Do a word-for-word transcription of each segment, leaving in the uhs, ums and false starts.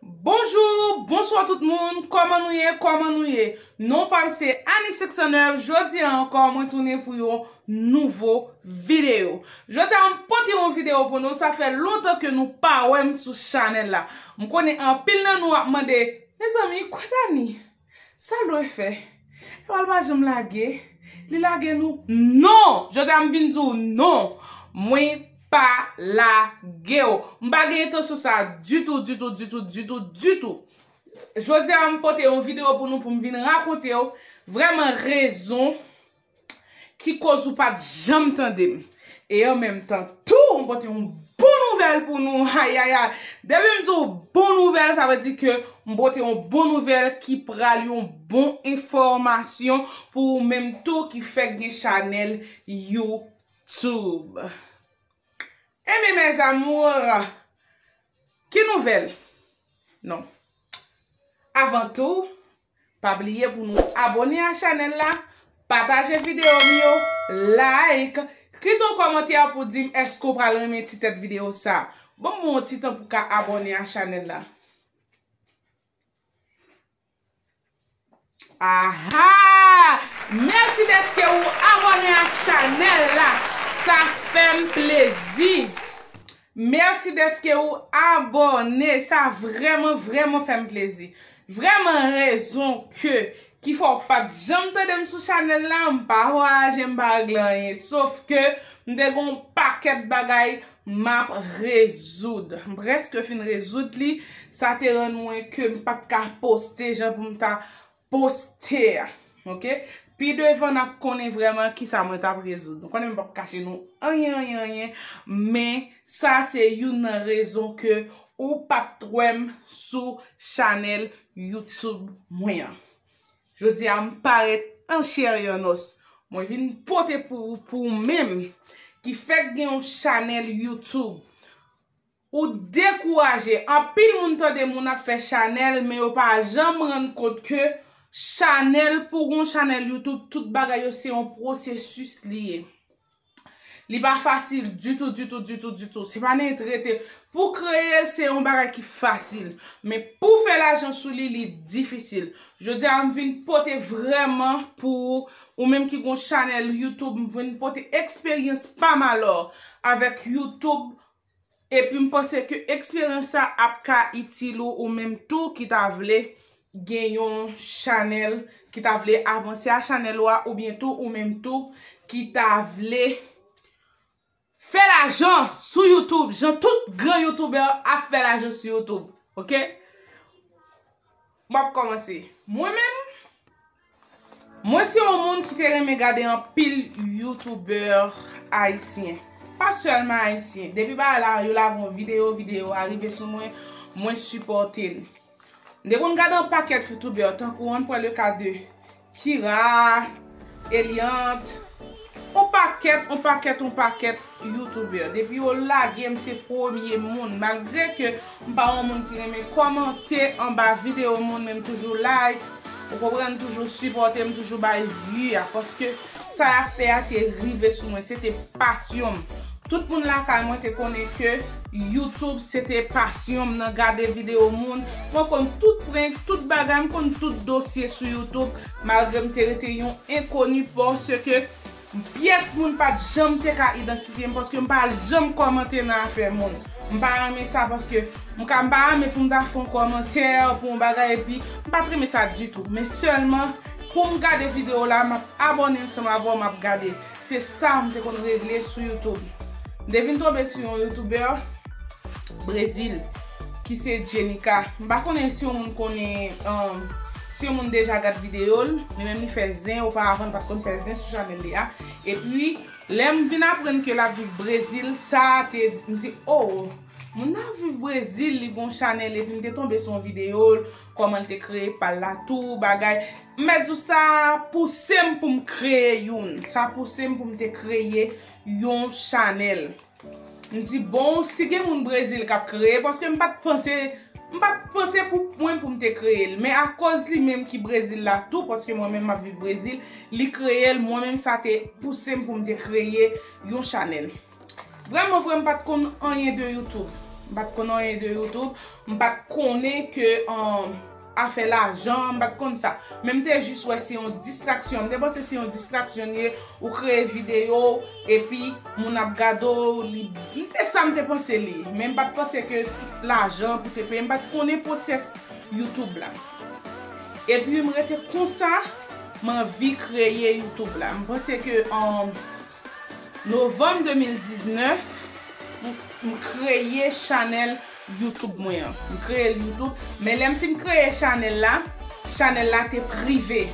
Bonjou, bonswa tout moun, kòman nou ye, kòman nou ye? Non pa m se Annie cinq cent neuf, jodi a ankò mwen tounen pou yon nouvo videyo. Jodi a m pote yon videyo pou nou, sa fè lontan ke nou pa wè m sou chanèl la. M konnen anpil nan nou ap mande, mezanmi, kote Annie? Sa l dwe fè? Epa l pa janm lage? Li lage nou? Non! Jodi a m vin di w non! Mwen pa lage w. M pa gen entansyon sa ditou, ditou, ditou, ditou, ditou. Jodi a m pote yon videyo pou nou pou m vin rakonte w vrèman rezon ki koz ou pa t janm tande m. E an menm tan tou, m pote yon bon nouvèl pou nou. Ayayay. Depi m di w bon nouvèl, sa vle di ke m pote yon bon nouvèl ki pral yon bon enfòmasyon pou ou menm tou ki fèk gen chanèl YouTube. Enben, mes amours, ki nouvèl? Non. Avan tou, pa bliye pou nou abòne a chanèl la, pataje videyo m yo, like, kite yon kòmantè pou di m èske w pral renmen ti tèt videyo sa. Ban m yon ti tan pou ka abòne a chanèl la. Aha! Mèsi dèske ou abòne a chanèl la. Sa fè m plezi. Mèsi dèske ou abòne. Sa vrèman, vrèman fè m plezi. Vrèman rezon ke ki fè w pa t janm tande m sou chanèl la, m pa vwayaje, m pa regle anyen. Sof ke m te gen yon pakèt bagay m ap rezoud. M prèske fin rezoud li. Sa te rann mwen ke m pa t ka poste jan pou m ta poste a. Oke? Pi devan, n ap konnen vrèman kisa mwen t ap rezoud. Nou konnen m p ap kache nou anyen, anyen, anyen. Men, sa se youn nan rezon ke ou pa t wè m sou chanèl YouTube mwen an. Jodi a, m parèt an chè e an os. Mwen vin pote pou, pou ou menm ki fèk gen yon chanèl YouTube. Ou dekouraje. Anpil moun tande moun ap fè chanèl, men yo pa janm rann kont ke chanèl, pou gon chanèl YouTube, tout bagay yo se yon pwosesis li ye. Li pa fasil ditou, ditou, ditou, ditou. Se pa nenyen trete. Pou kreye l, se yon bagay ki fasil. Men pou fè lajan sou li, li difisil. Jodi a, m vin pote vrèman pou ou menm ki gon chanèl YouTube, m vin pote eksperyans pa m alò avèk YouTube. Epi m panse ke eksperyans sa ap ka itil ou, ou menm tou ki ta vle gen yon chanèl, ki ta vle avanse a chanèl ou a, oubyen tou ou menm tou ki ta vle fè lajan sou YouTube, jan tout gran youtubè ap fè lajan sou YouTube. Oke? M ap kòmanse. Mwen menm, mwen se yon moun ki te renmen gade anpil youtubè ayisyen. Pa sèlman ayisyen. Depi bagay la, yo lage yon videyo, videyo a rive sou mwen, mwen sipòte l. M te konn gade yon pakèt youtubè, tankou, ann pran le ka de Kira, Eliante, yon pakèt, yon pakèt, yon pakèt youtubè. Depi yo lage, m se premye moun. Malgre ke m pa yon moun ki renmen kòmante anba videyo moun, men m toujou like, ou konprann, toujou sipòte, m toujou bay vi a. Paske sa y ap fè a te rive sou mwen, se te pasyon m. Tout moun lakay mwen te konnen ke YouTube se te pasyon m nan gade videyo moun. Mwen konn tout prank, tout bagay, m konn tout dosye sou YouTube, malgre m te rete yon enkoni, paske pyès moun pa t janm te ka idantifye m, paske m pa janm kòmante nan afè moun. M pa renmen sa, paske m ka, m pa renmen pou m ta fè yon kòmantè pou yon bagay, epi m pa t renmen sa ditou. Men sèlman, pou m gade videyo la, m ap abòne ansanm avè w, m ap gade. Se sa m te konn regle sou YouTube. M te vin tonbe sou yon youtubè Brezil, ki se Jenica. M pa konnen si yon moun konnen, um, si yon moun deja gad videyo l, li menm li fè zen, oparavan li pa t konn fè zen sou chanèl li a. Epi, lè m vin aprann ke l ap viv Brezil, sa te, m di, oh, moun nan ap viv Brezil, li gon chanèl, epi m te tonbe sou yon videyo l, kòman l te kreye pa l la tou, bagay. M mèt di w sa pouse m pou m kreye youn. Sa pouse m pou m te kreye yon chanèl. M di, bon, si gen moun Brezil k ap kreye, paske m pa t panse, m pa t panse pou mwen pou m te kreye l. Men akoz li menm ki Brezil la tou, paske mwen menm m ap viv Brezil, li kreye l, mwen menm sa te pouse m pou m te kreye yon chanèl. Vrèman vre, m pa t konn anyen de YouTube. M pa t konn anyen de YouTube. M pa t konnen ke, um, afè lajan, m pa t konn sa. Men m te jis wè se yon distraksyon. M te panse se yon distraksyon li ye, ou kreye videyo, epi moun ap gade w, li, m te sa m te panse li ye. Men m pa t panse ke tout lajan pou te peye. M pa t konnen pwosès YouTube la. Epi m rete konsa, m anvi kreye YouTube la. M panse ke an novanm de mil diznèf, m, m kreye chanèl YouTube mwen an. M kreye YouTube, men lè m fin kreye chanèl la, chanèl la te prive.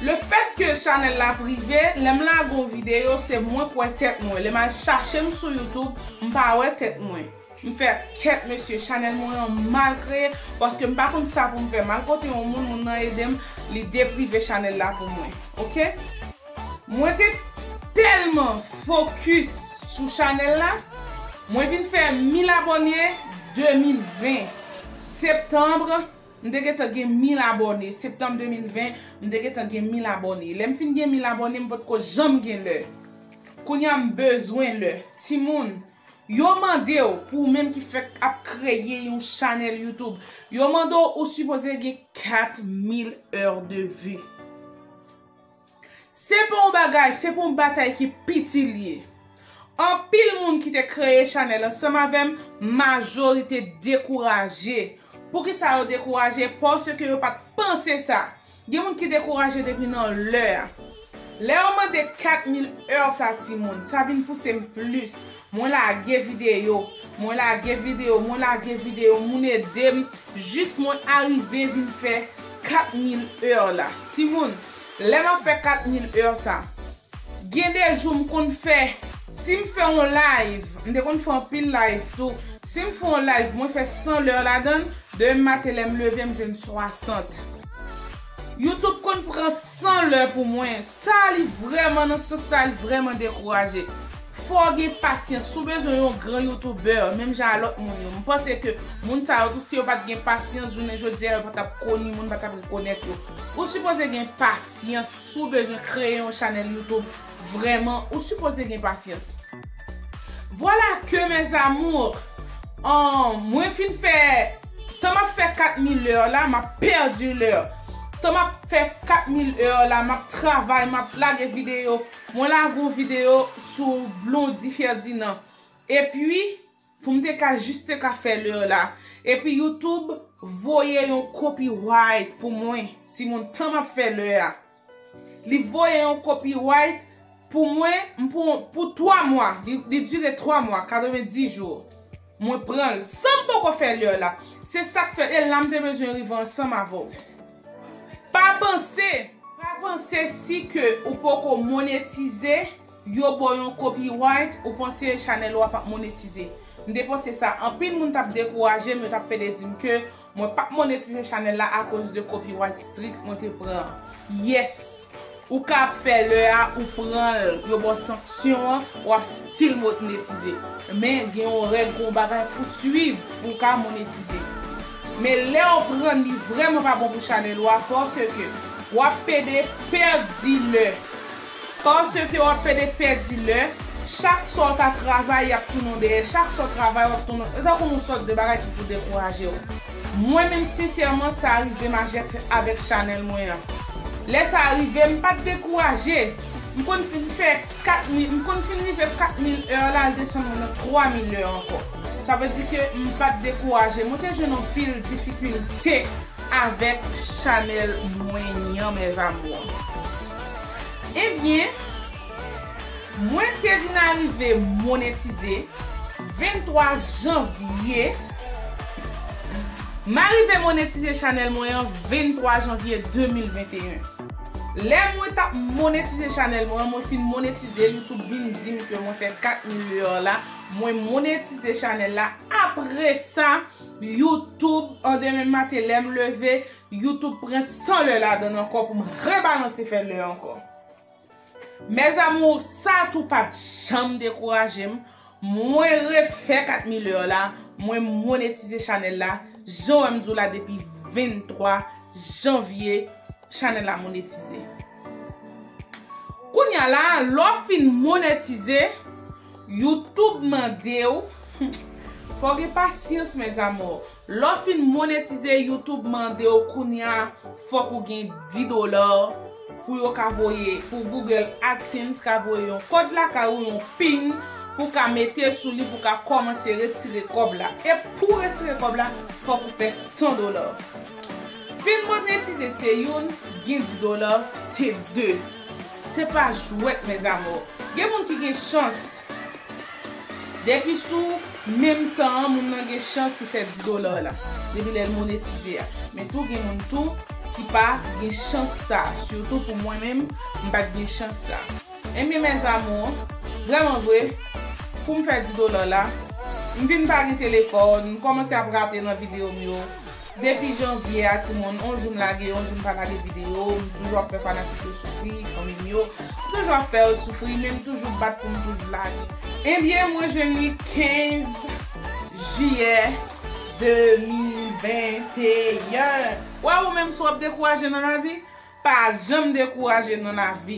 Le fèt ke chanèl la prive, lè m lage yon videyo, se mwen k wè tèt mwen. Lè m al chache m sou YouTube, m pa wè tèt mwen. M fè kèt mesye, chanèl mwen an mal kreye, paske m pa konn sa pou m fè. M al kote yon moun, moun nan ede m, li deprive chanèl la pou mwen. Oke? Mwen te tèlman fokis sou chanèl la, mwen vin fè mil abòne de mil ven. Septanm, m te gentan gen mil abòne. Septanm de mil ven, m te gentan gen mil abòne. Lè m fin gen mil abòne, m potko janm gen lè. Kounye a m bezwen lè. Timoun, yo mande w, pou ou menm ki fèk ap kreye yon chanèl YouTube, yo mande w, ou sipoze gen kat mil è de vi. Se pa yon bagay, se pa yon batay ki piti li ye. Anpil moun ki te kreye chanèl ansanm avè m, majorite dekouraje. Poukisa yo dekouraje? Paske yo pa t panse sa. Gen moun ki dekouraje depi nan lè a. Lè yo mande kat mil è sa, timoun, sa vin pouse m plis. Mwen lage videyo, mwen lage videyo, mwen lage videyo, moun ede m, jis mwen arive vin fè kat mil è la. Timoun, lè m ap fè kat mil è sa, gen de jou m konn fè, si m fè yon live, m te konn fè anpil live tou, si m fè yon live, mwen fè san lè ladan l, demen maten lè m leve, m jwenn swasant. YouTube konn pran san lè pou mwen. Sa li vrèman, nan sans sa, li vrèman dekouraje. Fò w gen pasyans. Si w bezwen yon gran youtubè, menm jan a lòt moun yo, m panse ke moun sa yo tou, si yo pa t gen pasyans, jounen jodi a, yo pa t ap koni moun, pa t ap rekonèt yo. Ou sipoze gen pasyans si w bezwen kreye yon chanèl YouTube. Vrèman, ou sipoze gen pasyans. Vwala ke, mes amours, an, mwen fin fè, tan m ap fè kat mil è la, m ap pèdi lè. Tan m ap fè kat mil è la, m ap travay, m ap lage videyo. Mwen lage yon videyo sou Blondy Ferdinand. Epi, pou m te ka, jis te ka fè lè la. Epi YouTube voye yon copyright pou mwen, timoun, tan m ap fè lè a. Li voye yon copyright pou mwen, m pou, pou twa mwa. Li, li dire twa mwa, katrevendis jou. Mwen pran l san m poko fè lè la. Se sa k fè, e la m te bezwen rive ansanm avè w. Pa panse, pa panse si ke ou poko monetize, yo ba w yon copyright, ou panse chanèl ou a p ap monetize. M te panse sa, anpil moun t ap dekouraje m, yo t ap pede di m ke mwen p ap monetize chanèl la akoz de copyright strict mwen te pran an. Yes! Ou ka ap fè lè a, ou pran l, yo ba w sanksyon an, w ap still monetize. Men gen yon règ, gen yon bagay pou swiv pou w ka monetize. Men lè w pran li vrèman pa bon pou chanèl ou a, paske w ap pede pèdi lè. Paske w ap pede pèdi lè, chak sa w ta travay, y ap tounen w dèyè. Chak sa w travay, w ap tounen. E tankou yon sòt de bagay ki pou dekouraje w. Mwen menm, sensèman, sa rive m avèk, avèk chanèl mwen an. Lè sa rive, m pa t dekouraje. M konn fin fè kat mil, m konn fin rive kat mil è la, al desann mwen nan twa mil è ankò. Sa vle di ke m pa t dekouraje. Mwen te jwenn anpil difikilte avèk chanèl mwen an, mes amours. Ebyen, mwen te vin arive monetize venntwa janvye. M arive monetize chanèl mwen an venntwa janvye de mil venteyen. Lè mwen t ap monetize chanèl mwen an, mwen fin monetize l, YouTube vin di m ke mwen fè kat mil è la, mwen monetize chanèl la. Apre sa, YouTube, an demen maten, lè m leve, YouTube pran san lè ladan l ankò pou m rebalanse fè lè ankò. Mes amours, sa tou pa t janm dekouraje m. Mwen refè kat mil è la, mwen monetize chanèl la, jan w wè m di w la depi venntwa janvye, chanèl la monetize. Kounye a la, lè w fin monetize, YouTube mande w, fò w gen pasyans, mes amours. Lè w fin monetize, YouTube mande w kounye a, fòk ou gen dis dola pou yo ka voye, pou Google AdSense ka voye yon kòd lakay ou, yon pin, pou ka mete sou li, pou ka kòmanse retire kòb la. E pou retire kòb la, fòk ou fè san dola. Fin monetize se youn, gen dis dola se de. Se pa jwèt, mes amours. Gen moun ki gen chans. Depi sou menm tan an, moun nan gen chans li fè dis dola la. Depi lè l monetize a. Men tou gen moun tou ki pa gen chans sa. Sitou pou mwen menm, m pa t gen chans sa. Ebyen, mes amours, vrèman vre, pou m fè dis dola la, m vin pa gen telefòn, m kòmanse ap rate nan videyo m yo. Depi janvye a, timoun, on jou m lage, on jou m pa lage videyo, m toujou ap fè fanatik yo soufri, fanmi m yo, m toujou ap fè yo soufri, men m toujou bat pou m toujou lage. Ebyen, mwen jwenn li kenz jiyè de mil venteyen. Wè, ou menm, si w ap dekouraje nan lavi, pa janm dekouraje nan lavi.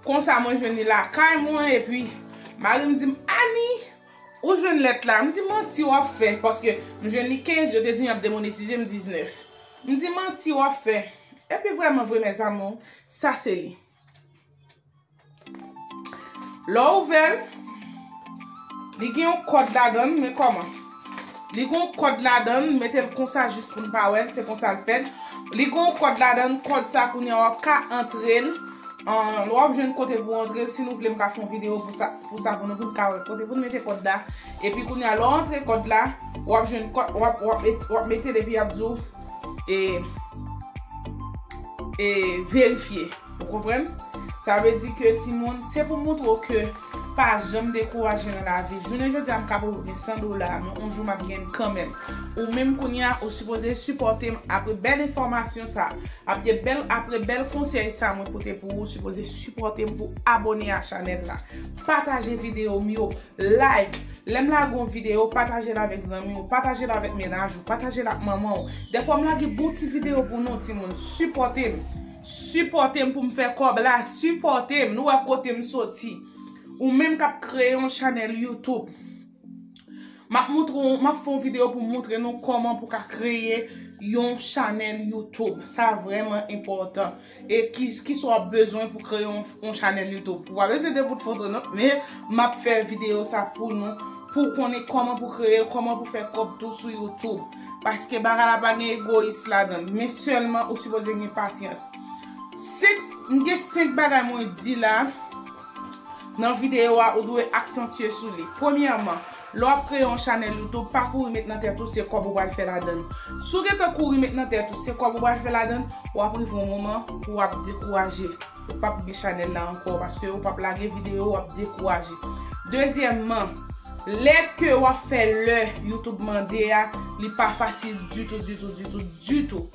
Konsa, mwen jwenn li lakay mwen, epi mari m di m, Ani, ou jwenn lèt la? M di, manti w ap fè, paske m jwenn li kenz, yo te di m y ap demonetize m diznèf. M di, manti w ap fè. Epi vrèman vre, mes amours, sa se li. Lè w ouvè l, li gen yon kòd ladan l, men kòman? Li gen yon kòd ladan l, mete l konsa jis pou n pa wè l, se konsa l fèt. Li gen yon kòd ladan l, kòd sa kounye a w ap ka antre l. An, w ap jwenn kote pou w antre l. Si nou vle, m ka fè yon videyo pou sa, pou sa, pou nou, pou n ka wè kote pou n mete kòd la. Epi kounye a, lè w antre kòd la, w ap jwenn kòd, w ap, w ap met-, w ap mete l epi y ap di w, e, e, verifye. Ou konprann? Sa vle di ke timoun, se pou montre w ke pa janm dekouraje nan lavi. Jounen jodi a, m ka poko gen san dola, men on jou m ap gen l kanmenm. Ou menm kounye a, ou sipoze sipòte m apre bèl enfòmasyon sa. Apre bèl, apre bèl konsèy sa mwen pote pou ou, sipoze sipòte m pou abòne a chanèl la. Pataje videyo m yo, like. Lè m lage yon videyo, pataje l avèk zanmi w, pataje l avèk mennaj ou, pataje l ak manman w. Dèfwa m lage bon ti videyo pou nou, timoun. Sipòte m. Sipòte m pou m fè kòb la. Sipòte m. Nou wè kote m soti. Ou menm k ap kreye yon chanèl YouTube. M ap montre w, m ap fè yon videyo pou m montre nou kòman pou ka kreye yon chanèl YouTube. Sa vrèman enpòtan. E ki, kisa w ap bezwen pou kreye yon, yon chanèl YouTube. Ou pa bezwen de bout foto non, men m ap fè videyo sa pou nou, pou w konnen kòman pou kreye, kòman pou fè kòb tou sou YouTube. Paske bagay la pa gen egoyis ladan l, men sèlman ou sipoze gen pasyans. Senk, m gen senk bagay mwen di la. Nan videyo a, ou dwe aksantye sou li. Premyèman, lè w ap kreye yon chanèl YouTube, pa kouri met nan tèt ou se kòb ou pral fè ladan l. Si w gentan kouri met nan tèt ou se kòb ou pral fè ladan l, w ap rive yon moman pou w ap dekouraje. Ou p ap gen chanèl la ankò paske ou p ap lage videyo, w ap dekouraje. Dezyèmman, lè ke w ap fè lè YouTube mande a, li pa fasil ditou, ditou, ditou, ditou.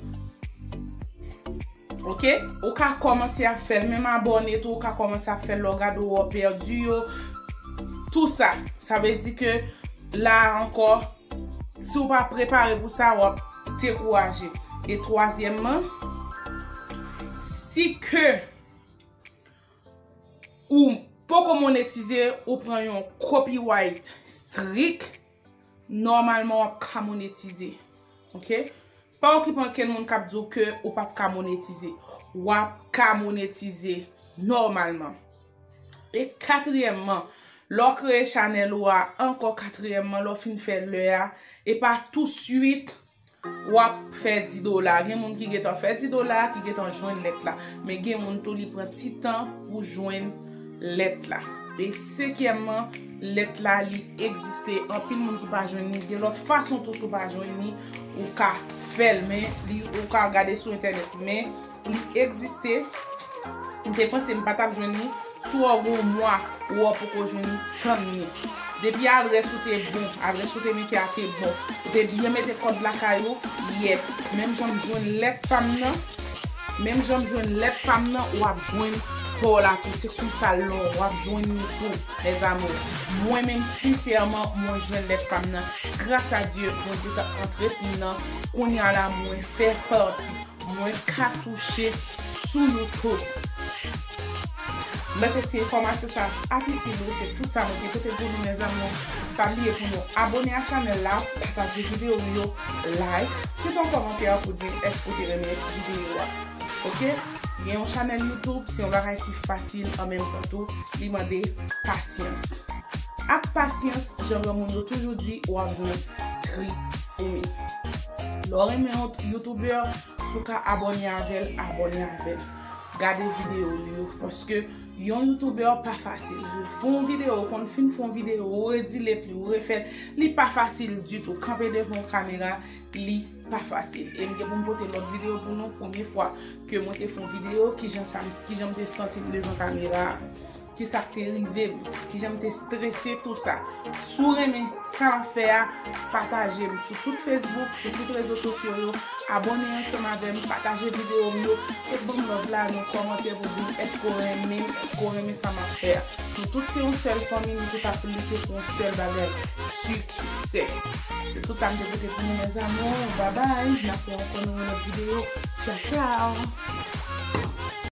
Ok? Ou ka kòmanse ap fè l, menm abòne tou, ou ka kòmanse ap fè l, lè w gade w pèdi yo, tou sa. Sa vle di ke la ankò, si w pa prepare pou sa, w ap dekouraje. E twazyèmman, si ke ou poko monetize, ou pran yon copyright strik, nòmalman w ap ka monetize. Ok? Pa okipe ankenn moun k ap di w ke ou p ap ka monetize. W ap ka monetize nòmalman. E katriyèmman, lè w kreye chanèl ou a, ankò katriyèmman, lè w fin fè lè a, e pa touswit w ap fè dis dola. Gen moun ki gentan fè dis dola, ki gentan jwenn lèt la. Men gen moun tou, li pran ti tan pou jwenn lèt la. E senkyèmman, lèt la, li egziste. Anpil moun ki pa jwenn li. Gen lòt fason tou, si w pa jwenn li, ou ka fè l. Men li, ou ka gade sou entènèt. Men li egziste. M te panse m pa t ap jwenn li. Si w gen yon mwa, ou poko jwenn li, tann li. Depi adrès ou te bon, adrès ou te mete a te bon, ou te byen mete kòd lakay ou, yes. Menm jan m jwenn lèt pa m nan, menm jan m jwenn lèt pa m nan, w ap jwenn pa w la tou. Se konsa l long, w ap jwenn li tou, mes amours. Mwen menm, sensèman, mwen jwenn lèt pa m nan. Gras a Dye, Bondye t ap antretni m nan. Kounye a la, mwen fè pati. Mwen ka touche sou YouTube. Mwen se ti enfòmasyon sa ap itil ou, se tout sa mwen te pote pou nou, mes amours. Pa bliye pou nou abone a chanèl la, pataje videyo yo, like, kite yon kòmantè pou di m èske w te renmen videyo a. Oke? Gen yon chanèl YouTube, se yon bagay ki fasil an menm tan tou, li mande pasyans. Ak pasyans, jan granmoun yo toujou di, w ap jwenn trip foumi. Lè w renmen yon YouTuber, si w ka abòne avè l, abòne avè l. Gade videyo l yo, paske yon YouTuber pa fasil. Ou fè yon videyo, ou konn fin fè yon videyo, ou redelete li, ou refè l, li pa fasil ditou. Kanpe devan yon kamera, li pa fasil. E m gen pou m pote lòt videyo pou nou, premye fwa ke mwen te fè yon videyo, kijan sa, kijan m te santi m devan kamera a. Kisa k te rive m, kijan m te strese, tou sa. Si w renmen sa m ap fè a, pataje m sou tout Facebook, sou tout rezo sosyo yo, abòne ansanm avè m, pataje videyo m yo, e ban m love la nan kòmantè pou di m èske w renmen m, èske w renmen sa m ap fè a. Nou tout se yon sèl fanmi, nou tout ap lite pou yon sèl bagay, siksè. Se tout sa m te pote pou nou, mes amours. Babay, n ap wè ankò nan yon lòt videyo. Tchaw, tchaw.